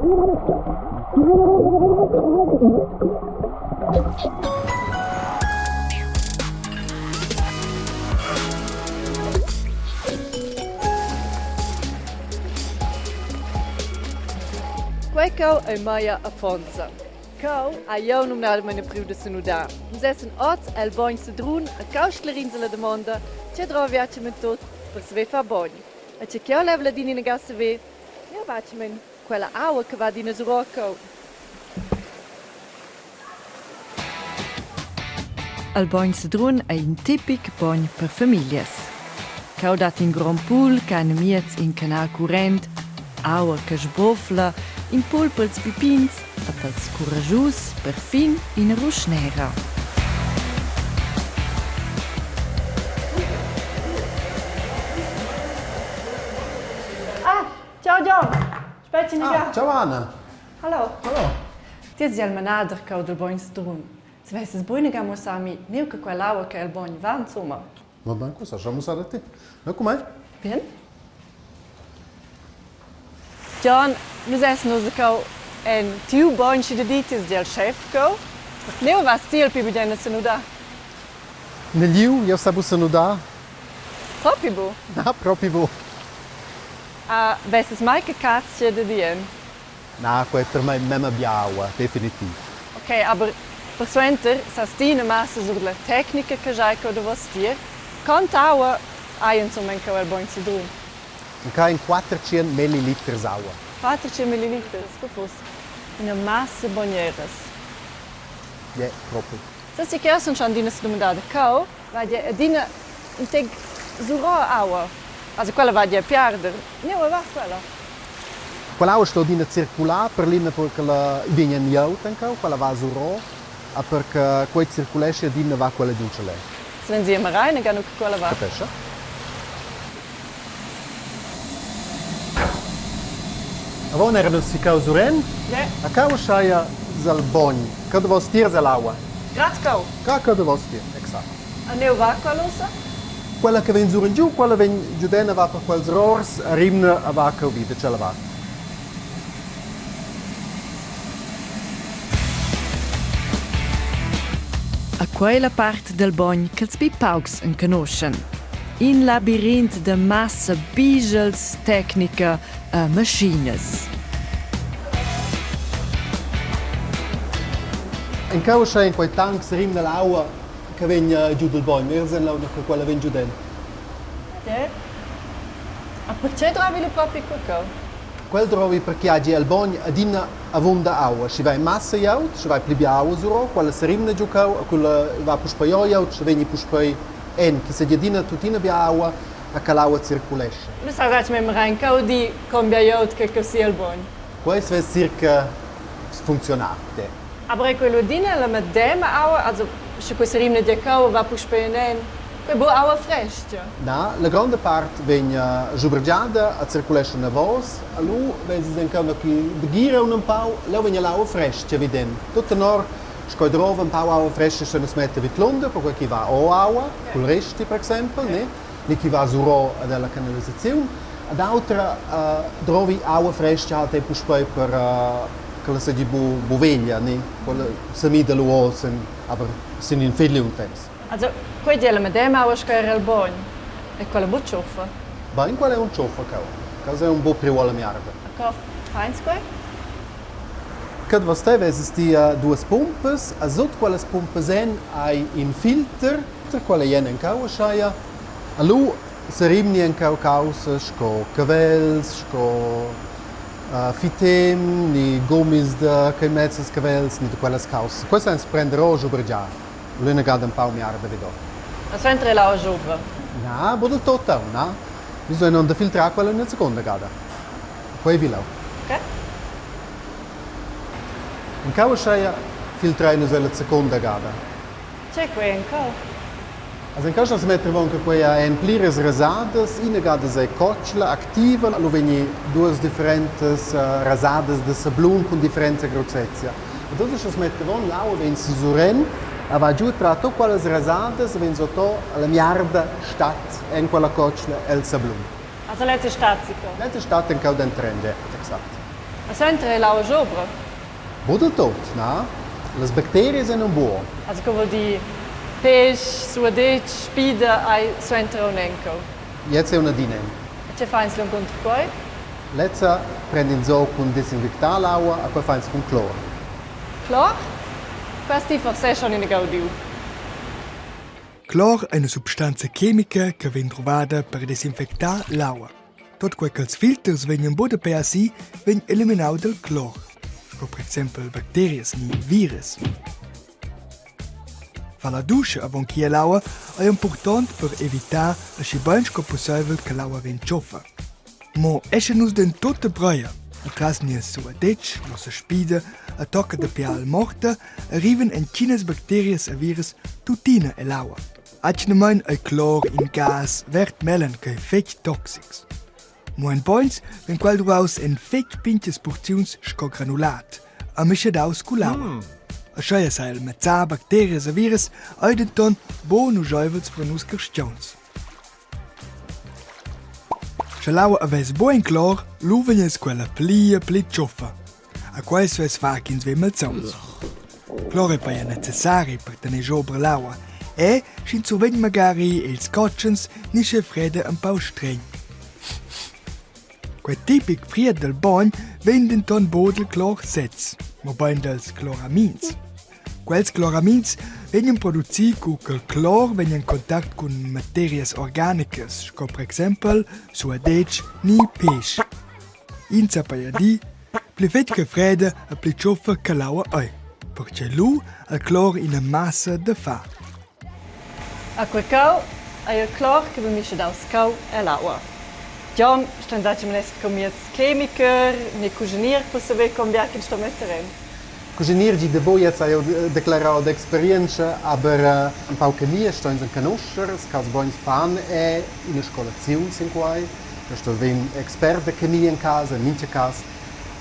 Quei cheu ei Maja Affonza. Cheu hai jeu numnadamein empriu da senudar. Nus essan oz el bogn Sedrun e cheu sclerins la damonda, tgei drovi atgnamein tut per saver far bogn. E tgei ch'jeu level adina inaga saver, jeu va atgnamein quella aua che va adina surora cheu. Il bogn Sedrun ei in tipic bogn per famiglias. Cheu dat in grond pool che ha enamiez in canal current, aua che sbofla, in pool pels pipins e pels curaschus perfin ina ruschnera. Ah, ciao John! Spetgi Ah, ciao Anna. Hallo. Hallo. Ti es il manader cheu dal bogn Sedrun. Se vesses buina muossà a mi, neu che quell'aua che el bogn va insomma. Va bene, cosa lasciamo usare a te. No, com'è? Bien. Gian, nus essen oz cheu en tiu bogn schi da dir, ti es gia il schef cheu. Neu vas ti il pli bugen a senudar? Negliu, jeu sai buca senudar. Propi bu? Na, propi bu. Ah, vesses mai che caz da dir en? Na, quei ei per mei memia bia aua, definitiv. Ok, aber persuenter sas ti ina massa sur la tecnica che giai cheu davostier. Quanta aua hai insumma en cheu el bogn Sedrun? In ca in 400 milliliters aua. 400 milliliters, co fuss ina massa bogneras. Yeah, propi. Sas ti che jeu sun schon adina sedumandada cheu, va gie adina in tec surora aua. Also quella va gie a piarder. Nua va quella? Quell'aua sto adina circular per l'ina perché la vegn en glieud ancau, quella va surò, e perché quei circuleschi adina va quella giu tschalè. Se wenn sie immer rein, dann quella va. Capescha? Avon era nus siccau suren, a cau schaia sal bogn, che davos tiers ell'aua. Grad cau? Ca che davos tier, exact. A neu va quella ussa? Quella che vegn suren giu, quella vegn giudena va per quels rors, a rimna a va cheu vi da tschella vart. A quella part del bogn ch'els pli paucs enconuschan. In labirint da massa bigels, tecnica e maschinas. En cau sche in quei tanc se rimna l'aua che vegn giu dal bogn, er sen l'aua che quella vegn giu den. Okay. A perché trovi lu propi cacau? Quel drovi perché hagi el bogn adina avunda aua. Schi va in massa glieud, schi va pli bia aua suro, quella se rimna giu cheu e quella va puspei o glieud, sche vegni puspei en, che seigi adina tuttina bia aua e che l'aua circulescha. Lu sa memma rein cheu di con bia glieud che che sia il bogn. Quei svess circa funzionar. Aber è quello adina la medema aua, also sche questa rimna di cheu va puspei en en, quei bu aua frestga? Na, la gronda part vegn schubergiada e circulescha enavos. Lu vesas encara chi gira un empau, leu vegn l'aua frestga evident. Tut tenor sco ei drova empau aua frestga sche nus metter vidlunder, perquei chi va o aua, cul resti per exempel, ne? Ni chi va surò ad ella canalisaziun. Ad autra drovi aua frestga halt ei puspei per ch'ella seigi bu, bu veglia, ne? Quella semida lu oz, aber sin in fetg liung temps. Also, quei di è la medema aua sco era il bogn. E quella buc tschuffa. Bein quella è un tschuffa cheu. Quella è un buc priu alla miarda. A co feins quei? Che vos te vesas ti duas pumpas, a sut quellas pumpas en hai in filter, quella jen en cau ascheia. A lu se rimni en cau caussas sco cavels, sco uh, fitem, ni gummis da quei mezzas cavels, ni da quellas caussas. Questa ens prenderò giu bergiar. L'üna gada ün pau miarda vi do. A suenter è l'aua giuvra. Na, bod del tot aun, na. Bisogna da filtrar quella üna seconda gada. Quei vi lau. Ok. In cau ascheia filtrein nus ella seconda gada. Tgei quei è in cau? Also in caso si mette avon che quei en pliras rasadas, ina gada sei cotschla activa, lu vegni duas differentas rasadas de sablun cun differenza grossezia. E tot sche mette avon l'aua vegn suren, a va giu tra tot quellas rasadas e vegn sotto alla miarda stat en quella cotschla el sablun. Also lezza stat sico. Lezza stat en cau denteren, ja, exakt. A suenter ei l'aua schobra? Buc del tut, na. Las bacterias ein buc. Also co vuol dir pesch, suadetsch, spida ei suenter aunc enco? Jetzt è una dinen. E tge fa ins lu encunter quei? Lezza prend'ins o cun desinfectar l'aua e quei fa ins cun clor. Clor? Questi forse schon ina gaudiu. Clor è una substanza chemica che vegn druvada per desinfectar l'aua. Tot quei ch'els filters vegnan buca per si, vegn eliminau dal clor, sco per exempel bacterias ni virus. Far la duscha avon che l'aua ei impurtont per evitar aschi bein sco pusseivel che l'aua vegn tschoffa. Mo essan nus dentut da breia, atras nies suadetsch, nossa spida e tocca da pial morta arrivan entginas bacterias e virus tuttina ell'aua. Atgnamein ei clor in gas verd mellen ch'ei fetg toxics. Mo en bogns vegn quel duvraus en fetg pintgas purziuns sco granulat e mischadaus cull'aua. Aschia sa el mazzar bacterias e virus, ei denton buca nuscheivels per nus carstgauns. Sche l'aua havess buc in clor, lu vegness quella pli e pli tschuffa. A quei stuess far ch'ins vegn malsauns. Clor ei peia necessari per tener sobra l'aua e sch'ins survegn magari ils cotschens ni sche freda empau stregn. Quei tipic fried dal bogn vegn denton buc dil clor sez, mobein dals cloramins. Quels cloramins vegnan produci cu ch'el clor vegn en contact cun materias organicas sco per exempel suadetsch ni pèsch. Ins sa peia dir, pli fetg che freda e pli tschuffa che l'aua ei, pertgei lu ha il clor ina massa da far. A quei cau ei il clor che vegn mischadaus cau ell'aua. Gion sto enzatgi meness co miez chemiker ni cuschinier per saver con bia ch'ins sto metter en. Cuschinier gi da buc, jetzt hai jeu declarau d'experientscha, aber un pau chemia sto ins enconuscher, scals bogns fan è ina scolaziun sin quai. Eu sto vegn expert da chemia in casa, in mincha cas,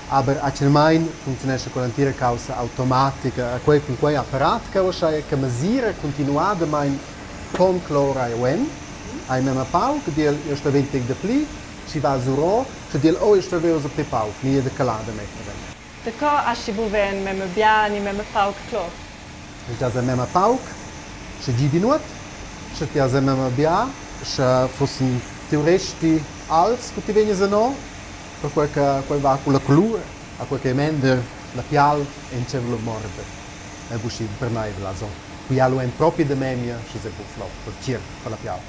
aber atgnamain funcziunescha quell'entira caussa automatica. E quei cun quei apparat ch'eu uschè che mesira cuntinuadamaing con clor eu en, hai memma pauc, di el, eu sto vegn dapli, schi va surò, sche di el, oh, eu sto ver ussa pli pauc, ni da calada metter en. Daco aschi bugen memia bia ni memia pauc clor? Sche ti has memia pauc, sche gidi nuot. Sche ti has memia bia, sche fussen tiu resti alvs cu ti vegnas ano, perquei che quei va culla colur, a quei che mender la pial entscheiva lu morder. Ei buc schi emperneivel, also qui ha lu en propi da memia, sche sei buc flot per tgierp per la pial.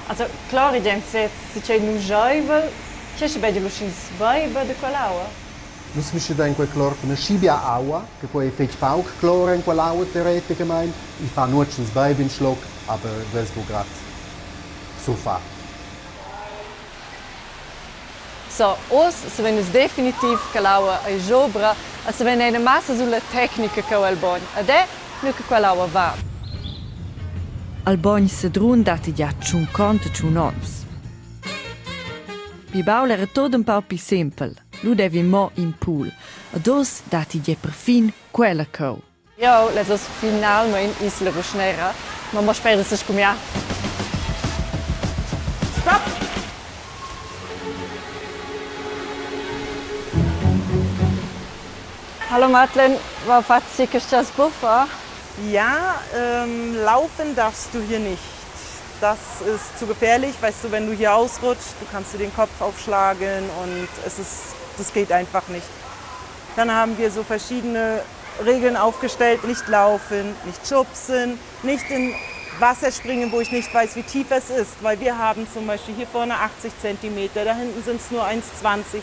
Also clor igl sez, si tgei nugeivel, tgei sche beigi lu sch'ins beiba da quell'aua? Nus mischedein quei clor cun aschi bia aua che quei ei fetg pauc clor en quell'aua teoreticamein. I fa nuot sch'ins beiba in schluc, aber duess buc grad surfar. So, oz savein nus definitiv che l'aua ei schobra e savein ina massa sulla tecnica cheu el bogn ed è nu che quell'aua va. Al bogn Sedrun datti gia tschunconta tschun onns. Pli baul era tot empau pli sempel. Lu devi mo in pool. Ed oz datti gie perfin quella cheu. Jau less oz finalmein Isla Ruschnera, ma mo sper da sescumiar. Stop! Hallo Madeleine, wa faz ti questa sbuffa? Ja, laufen darfst du hier nicht. Das ist zu gefährlich, weißt du, wenn du hier ausrutscht, du kannst dir den Kopf aufschlagen und es ist, das geht einfach nicht. Dann haben wir so verschiedene Regeln aufgestellt, nicht laufen, nicht schubsen, nicht in Wasser springen, wo ich nicht weiß, wie tief es ist, weil wir haben zum Beispiel hier vorne 80 Zentimeter, da hinten sind es nur 1,20.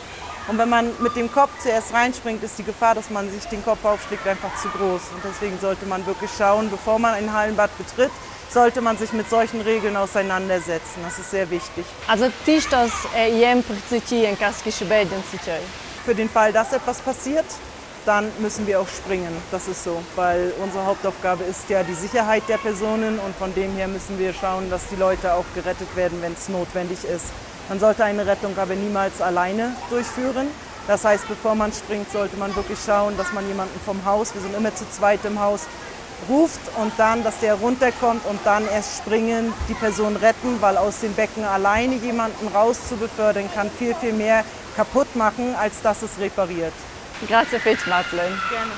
Und wenn man mit dem Kopf zuerst reinspringt, ist die Gefahr, dass man sich den Kopf aufschlägt, einfach zu groß. Und deswegen sollte man wirklich schauen, bevor man ein Hallenbad betritt, sollte man sich mit solchen Regeln auseinandersetzen. Das ist sehr wichtig. Also ti stos è per ti en cas che sche Für den Fall, dass etwas passiert, dann müssen wir auch springen. Das ist so, weil unsere Hauptaufgabe ist ja die Sicherheit der Personen und von dem her müssen wir schauen, dass die Leute auch gerettet werden, wenn es notwendig ist. Man sollte eine Rettung aber niemals alleine durchführen. Das heißt, bevor man springt, sollte man wirklich schauen, dass man jemanden vom Haus, wir sind immer zu zweit im Haus, ruft und dann, dass der runterkommt und dann erst springen, die Person retten, weil aus dem Becken alleine jemanden rauszubefördern, kann viel, viel mehr kaputt machen, als dass es repariert. Grazie fetg, Madeleine. Gerne.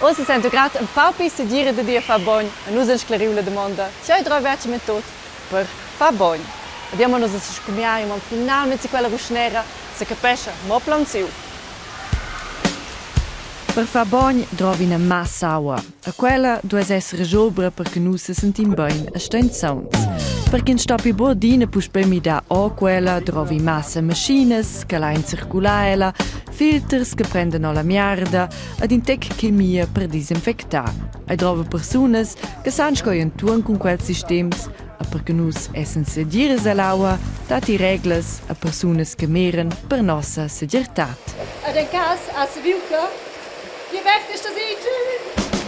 Ussa sento grad un pau pli segira da dir far bogn e nus ans sclariu la damonda, tgei drova atgnamein tut per far bogn. Ed jeu nus ans scumiai mo finalmente quella ruschnera, se capescha mo plaunsiu. Per far bogn drovi ina massa aua. E quella duess esser giobra per che nus sesentin bein e stein sauns. Per ch'ins stoppi buc adina puspei midar o quella, drovi massa maschinas che lain circular ella, filters che prendan o la miarda ed in tec chemia per disinfectar. Ei drova persunas che san sco entuorn cun quels sistems e per che nus essen segirs ell'aua, datti reglas a persunas che miran per nossa segirtad. Ed en cas has viu che Ti vertest das Tschüss!